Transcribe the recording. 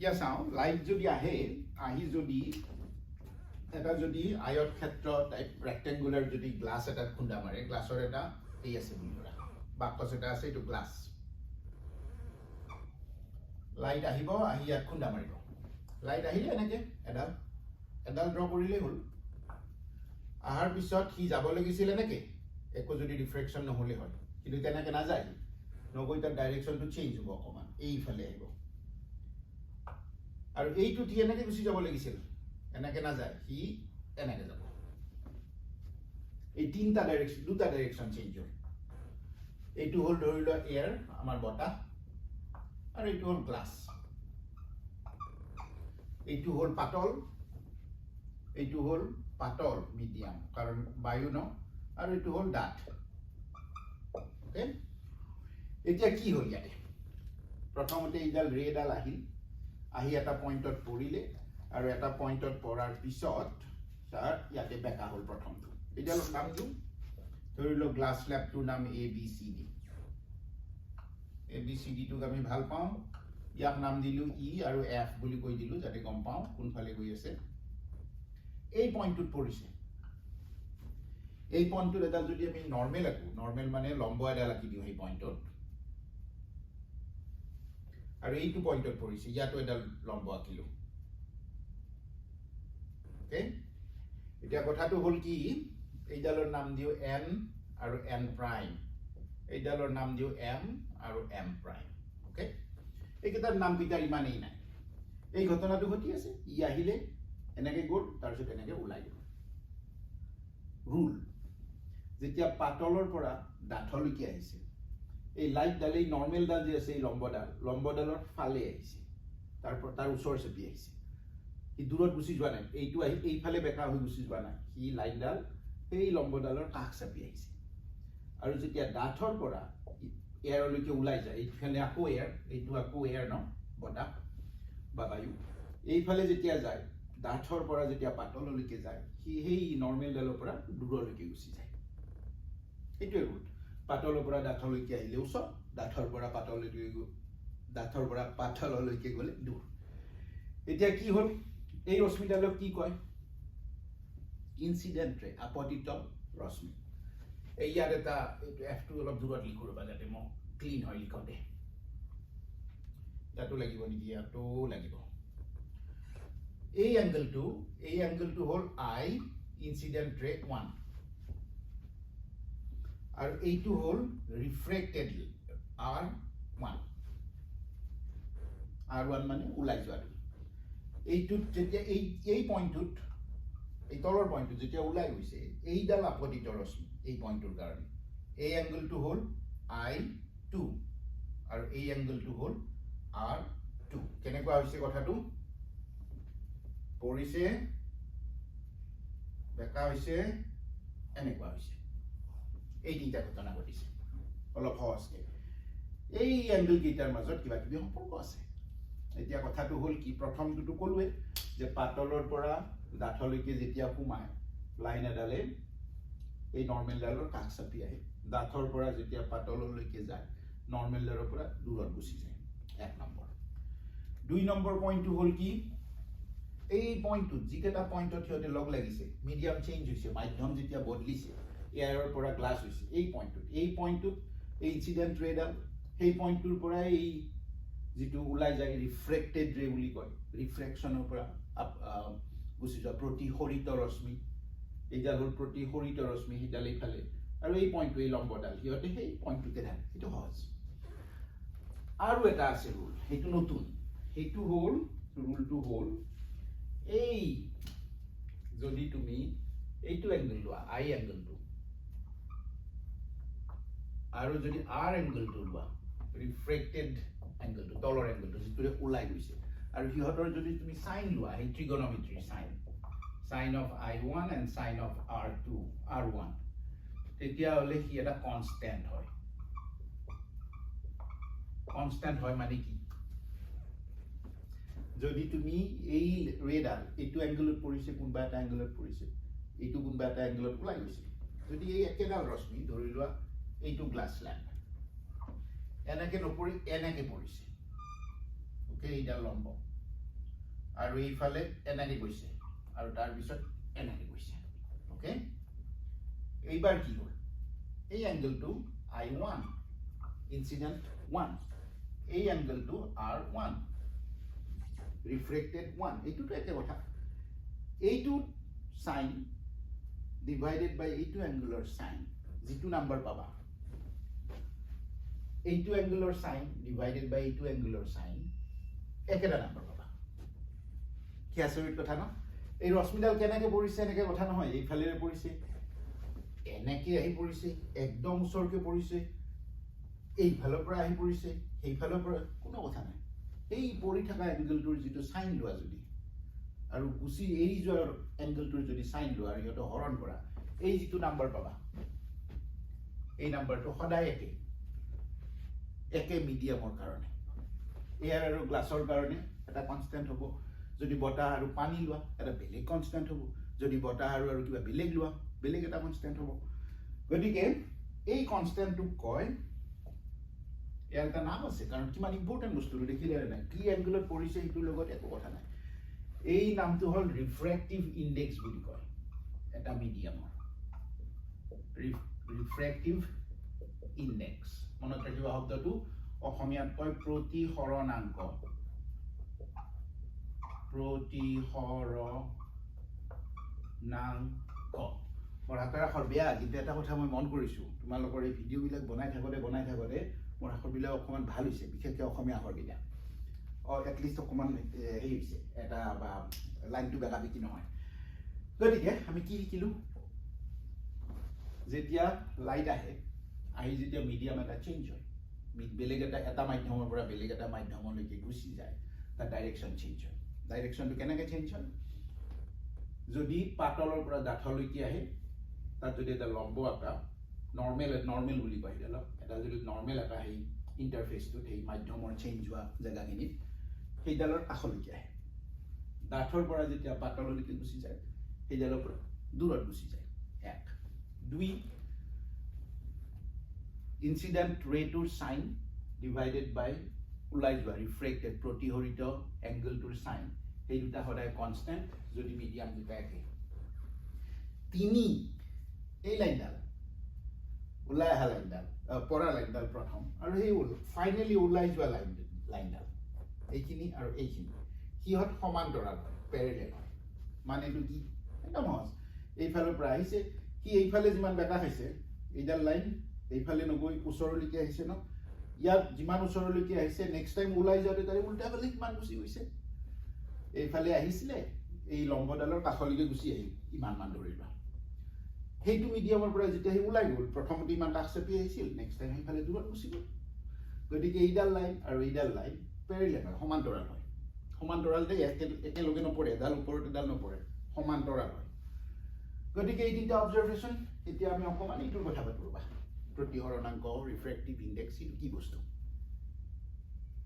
এতিয়া চাওঁ, লাইট যদি আহে, আহি যদি এটা যদি আয়ত ক্ষেত্ৰ টাইপ ৰেক্টেংগুলাৰ যদি গ্লাছ এটাত খুন্দা মাৰে, গ্লাছৰ এটা এই আছে বুলি ধৰা, বাকচ এটা আছে, এইটো গ্লাছ। লাইট আহিব, আহি ইয়াত খুন্দা মাৰিব। লাইট আহিলে এনেকে এডাল এডাল ড্ৰ কৰিলেই হ'ল। অহাৰ পিছত সি যাব লাগিছিল এনেকে, একো যদি ৰিফ্ৰেকশ্যন নহ'লে হয়। কিন্তু তেনেকে নাযায়, নগৈ তাৰ ডাইৰেকশ্যনটো চেঞ্জ হ'ব অকণমান, এইফালে আহিব। আৰু এইটোত সি এনেকে গুচি যাব লাগিছিল, এনেকে নাযায়, সি এনেকে যাব। এই তিনিটা ডাইৰেকশ্যন, দুটা ডাইৰেকশ্যন চেঞ্জ হ'ল। এইটো হ'ল ধৰি লোৱা এয়াৰ, আমাৰ বতাহ, আৰু এইটো হ'ল গ্লাছ। এইটো হ'ল পাতল, এইটো হ'ল পাতল মিডিয়াম, কাৰণ বায়ু ন, আৰু এইটো হ'ল ডাঠ। অ'কে, এতিয়া কি হ'ল ইয়াতে? প্ৰথমতে এইডাল ৰেডাল আহিল, আহি এটা পইণ্টত পৰিলে আৰু এটা পইণ্টত পৰাৰ পিছত তাৰ ইয়াতে বেকা হ'ল প্ৰথমটো। এইডালক নাম দিওঁ, ধৰি লওক গ্লাছ স্লেবটোৰ নাম A B C D. A B C ডিটোক আমি ভাল পাওঁ। ইয়াক নাম দিলোঁ ই আৰু এফ বুলি কৈ দিলোঁ, যাতে গম পাওঁ কোনফালে গৈ আছে। এই পইণ্টটোত পৰিছে। এই পইণ্টটোত এডাল যদি আমি নৰ্মেল আঁকো, নৰ্মেল মানে লম্ব এডাল আঁকি দিওঁ সেই পইণ্টত, আৰু এইটো পইণ্টত পৰিছে, ইয়াতো এডাল লম্ব আঁকিলোঁ। অ'কে, এতিয়া কথাটো হ'ল কি, এইডালৰ নাম দিওঁ এন আৰু এন প্ৰাইম, এইডালৰ নাম দিওঁ এম আৰু এম প্ৰাইম। অ'কে, এইকেইটাৰ নামকেইটাৰ ইমানেই নাই। এই ঘটনাটো ঘটি আছে, ই আহিলে, এনেকৈ গ'ল, তাৰপিছত এনেকৈ ওলাই গ'ল। ৰুল, যেতিয়া পাতলৰ পৰা ডাঠলৈকে আহিছে, এই লাইটডাল, এই নৰ্মেলডাল যে আছে, এই লম্বডাল, লম্বডালৰ ফালে আহিছে, তাৰ পৰা তাৰ ওচৰ চেপি আহিছে। সি দূৰত গুচি যোৱা নাই, এইটো আহি এইফালে বেকা হৈ গুচি যোৱা নাই, সি লাইনডাল সেই লম্বডালৰ কাষ চাপি আহিছে। আৰু যেতিয়া ডাঠৰ পৰা এয়াৰলৈকে ওলাই যায়, এইফালে আকৌ এয়াৰ, এইটো আকৌ এয়াৰ ন, বতাহ বা বায়ু, এইফালে যেতিয়া যায়, ডাঠৰ পৰা যেতিয়া পাতললৈকে যায়, সি সেই নৰ্মেলডালৰ পৰা দূৰলৈকে গুচি যায়। সেইটোৱে ৰুল। পাতলৰ পৰা ডাঠলৈকে আহিলে ওচৰ, ডাঠৰ পৰা পাতললৈকে গ'লে দূৰ। এতিয়া কি হ'ল? এই ৰশ্মিডালক কি কয়? ইনচিডেণ্ট ৰে, আপতিত ৰশ্মি। এই ইয়াত এটা, এইটো এফটো অলপ দূৰত লিখোঁ ৰ'বা, যাতে মই ক্লিন হয় লিখোঁতে। ইয়াতো লাগিব নেকি? ইয়াতো লাগিব। এই এংগলটো হ'ল আই ইনচিডেণ্ট ৰে ওৱান আৰু এইটো হ'ল ৰিফ্ৰেক্টেড আৰ ওৱান। আৰ ওৱান মানে ওলাই যোৱাটো। এইটোত যেতিয়া এই পইণ্টটোত, এই তলৰ পইণ্টটোত যেতিয়া ওলাই গৈছে, এইডাল আপতিত ৰশ্মি। এই পইণ্টটোৰ কাৰণে এই এংগলটো হ'ল আই টু আৰু এই এংগলটো হ'ল আৰ টু। কেনেকুৱা হৈছে কথাটো? পৰিছে, বেকা হৈছে, এনেকুৱা হৈছে। এই তিনিটা ঘটনা ঘটিছে। অলপ সহজকৈ, এই এংগল কেইটাৰ মাজত কিবা কিবি সম্পৰ্ক আছে। এতিয়া কথাটো হ'ল কি, প্ৰথমটোতো ক'লোৱে যে পাতলৰ পৰা ডাঠলৈকে যেতিয়া সোমায়, লাইন এডালে এই নৰ্মেলডালৰ কাষ চাপি আহে। ডাঠৰ পৰা যেতিয়া পাতললৈকে যায়, নৰ্মেলডালৰ পৰা দূৰত গুচি যায়। এক নম্বৰ। দুই নম্বৰ পইণ্টটো হ'ল কি, এই পইণ্টটোত, যিকেইটা পইণ্টত সিহঁতে লগ লাগিছে, মিডিয়াম চেঞ্জ হৈছে, মাধ্যম যেতিয়া বদলিছে, এয়াৰৰ পৰা গ্লাছ হৈছে, এই পইণ্টটোত এই ইনচিডেণ্ট ৰেডাল, সেই পইণ্টটোৰ পৰাই এই যিটো ওলাই যায়, ৰিফ্ৰেক্টেড ৰে বুলি কয়, ৰিফ্ৰেকশ্যনৰ পৰা গুচি যোৱা প্ৰতিসৰিত ৰশ্মি। এইডাল হ'ল প্ৰতিসৰিত ৰশ্মি, সেইডাল এইফালে আৰু এই পইণ্টটো, এই লম্বডাল, সিহঁতে সেই পইণ্টটোতে থাকে। সেইটো সহজ। আৰু এটা আছে ৰুল, সেইটো নতুন। সেইটো হ'ল, ৰুলটো হ'ল, এই যদি তুমি এইটো এংগল লোৱা, আই এংগলটো, আৰু যদি আৰ এংগলটো লোৱা, ৰিফ্ৰেক্টেড এংগলটো, তলৰ এংগলটো যিটোৰে ওলাই গৈছে, আৰু সিহঁতৰ যদি তুমি চাইন লোৱা, সেই ট্ৰিগনমেট্ৰিৰ sine, sine of i one and sine of r two, r one, তেতিয়াহ'লে সি এটা কনষ্টেণ্ট হয়। কনষ্টেণ্ট হয় মানে কি? যদি তুমি এই ৰেডাল এইটো এংগলত পৰিছে, কোনোবা এটা এংগলত পৰিছে, এইটো কোনোবা এটা এংগলত ওলাই গৈছে, যদি এই একেডাল ৰশ্মি, ধৰি লোৱা এইটো গ্লাছ স্লেব, এনেকে নপৰি এনেকে পৰিছে, অ'কে, এইডাল লম্ব। আৰু এইফালে এনেকৈ গৈছে আৰু তাৰপিছত এনেকৈ গৈছে। অ'কে, এইবাৰ কি হ'ল? এই এংগলটো আই ওৱান, ইনচিডেণ্ট ওৱান, এই এংগলটো আৰ ওৱান, ৰিফ্ৰেক্টেড ওৱান। এইটোতো একে কথা। এইটো চাইন ডিভাইডেড বাই এইটো এংগুলৰ চাইন, যিটো নাম্বাৰ পাবা, এইটো এংগুলৰ চাইন ডিভাইডেড বাই এইটো এংগুলৰ চাইন, একেটা নাম্বাৰ পাবা। কি আচৰিত কথা ন? এই ৰশ্মিডাল কেনেকৈ পৰিছে, এনেকৈ কথা নহয়, এইফালেৰে পৰিছে, এনেকৈ আহি পৰিছে, একদম ওচৰকে পৰিছে, এইফালৰ পৰা আহি পৰিছে, সেইফালৰ পৰা, কোনো কথা নাই। এই পৰি থকা এংগলটোৰ যিটো চাইন লোৱা যদি আৰু গুচি এৰি যোৱাৰ এংগলটোৰ যদি চাইন লোৱা আৰু সিহঁতক হৰণ কৰা, এই যিটো নাম্বাৰ পাবা, এই নাম্বাৰটো সদায় একে একে মিডিয়ামৰ কাৰণে। এয়াৰ আৰু গ্লাছৰ কাৰণে এটা কনষ্টেণ্ট হ'ব। যদি বতাহ আৰু পানী লোৱা, এটা বেলেগ কনষ্টেণ্ট হ'ব। যদি বতাহ আৰু কিবা বেলেগ লোৱা, বেলেগ এটা কনষ্টেণ্ট হ'ব। গতিকে এই কনষ্টেণ্টটোক কয়, ইয়াৰ এটা নাম আছে, কাৰণ কিমান ইম্পৰ্টেণ্ট বস্তুটো দেখিলে নাই? কি এংগলত পৰিছে সেইটোৰ লগত একো কথা নাই। এই নামটো হ'ল ৰিফ্ৰেক্টিভ ইণ্ডেক্স বুলি কয় এটা মিডিয়ামৰ। ৰিফ্ৰেক্টিভ ইণ্ডেক্স মনত ৰাখিবা শব্দটো। অসমীয়াত কয় প্ৰতিসৰণাংক। প্ৰতিসৰণাংক। মোৰ হাতৰ আখৰ বেয়া, কিন্তু এটা কথা মই মন কৰিছোঁ, তোমালোকৰ এই ভিডিঅ'বিলাক বনাই থাকোঁতে মোৰ আখৰবিলাক অকণমান ভাল হৈছে, বিশেষকৈ অসমীয়া আখৰকেইটা। অঁ, এটলিষ্ট অকণমান হেৰি হৈছে এটা বা লাইনটো বেকা বেকি নহয়। গতিকে আমি কি শিকিলোঁ? যেতিয়া লাইট আহে, আহি যেতিয়া মিডিয়াম এটা চেঞ্জ হয়, বেলেগ এটা মাধ্যমৰ পৰা বেলেগ এটা মাধ্যমলৈকে গুচি যায়, তাৰ ডাইৰেকশ্যন চেঞ্জ হয়। ডাইৰেকশ্যনটো কেনেকৈ চেঞ্জ হয়? যদি পাতলৰ পৰা ডাঠলৈকে আহে, তাত যদি এটা লম্ব আঁকা, নৰ্মেল, নৰ্মেল বুলি কয় সেইডালক, এটা যদি নৰ্মেল এটা সেই ইণ্টাৰফেচটোত, সেই মাধ্যমৰ চেঞ্জ হোৱা জেগাখিনিত, সেইডালৰ কাষলৈকে আহে। ডাঠৰ পৰা যেতিয়া পাতললৈকে গুচি যায়, সেইডালৰ পৰা দূৰত গুচি যায়। এক। দুই, ইনচিডেণ্ট ৰেটোৰ চাইন ডিভাইডেড বাই ওলাই যোৱা ৰিফ্ৰেক্টেড, প্ৰতিসৰিত এংগলটোৰ চাইন, সেই দুটা সদায় কনষ্টেণ্ট যদি মিডিয়াম দুটা একে। তিনি, এই লাইনডাল, ওলাই অহা লাইনডাল, পৰা লাইনডাল প্ৰথম আৰু সেই ফাইনেলি ওলাই যোৱা লাইনডাল, এইখিনি আৰু এইখিনি, সিহঁত সমান্তৰাল হয়, পেৰেলেল হয়। মানেটো কি? একদম সহজ। এইফালৰ পৰা আহিছে সি, এইফালে যিমান বেকা খাইছে, এইডাল লাইন এইফালে নগৈ ওচৰলৈকে আহিছে ন? ইয়াত যিমান ওচৰলৈকে আহিছে, নেক্সট টাইম ওলাই যাওঁতে তাৰে উল্টা ফালে কিমান গুচি গৈছে। এইফালে আহিছিলে, এই লম্বডালৰ কাষলৈকে গুচি আহিল ইমানমান ধৰি লোৱা। সেইটো মিডিয়ামৰ পৰা যেতিয়া সি ওলাই গ'ল, প্ৰথমতে ইমান কাষ চাপি আহিছিল, নেক্সট টাইম সেইফালে দূৰত গুচি গ'ল। গতিকে এইডাল লাইন আৰু এইডাল লাইন পেৰেলেল হয়, সমান্তৰাল হয়। সমান্তৰাল দেই, একেলগে নপৰে, এডাল ওপৰত এডাল নপৰে, সমান্তৰাল হয়। গতিকে এই তিনিটা অবজাৰভেশ্যন। এতিয়া আমি অকণমান এইটোৰ কথা পাতোঁ ৰ'বা। প্ৰতিসৰণাংক, ৰিফ্ৰেক্টিভ ইণ্ডেক্স, এইটো কি বস্তু?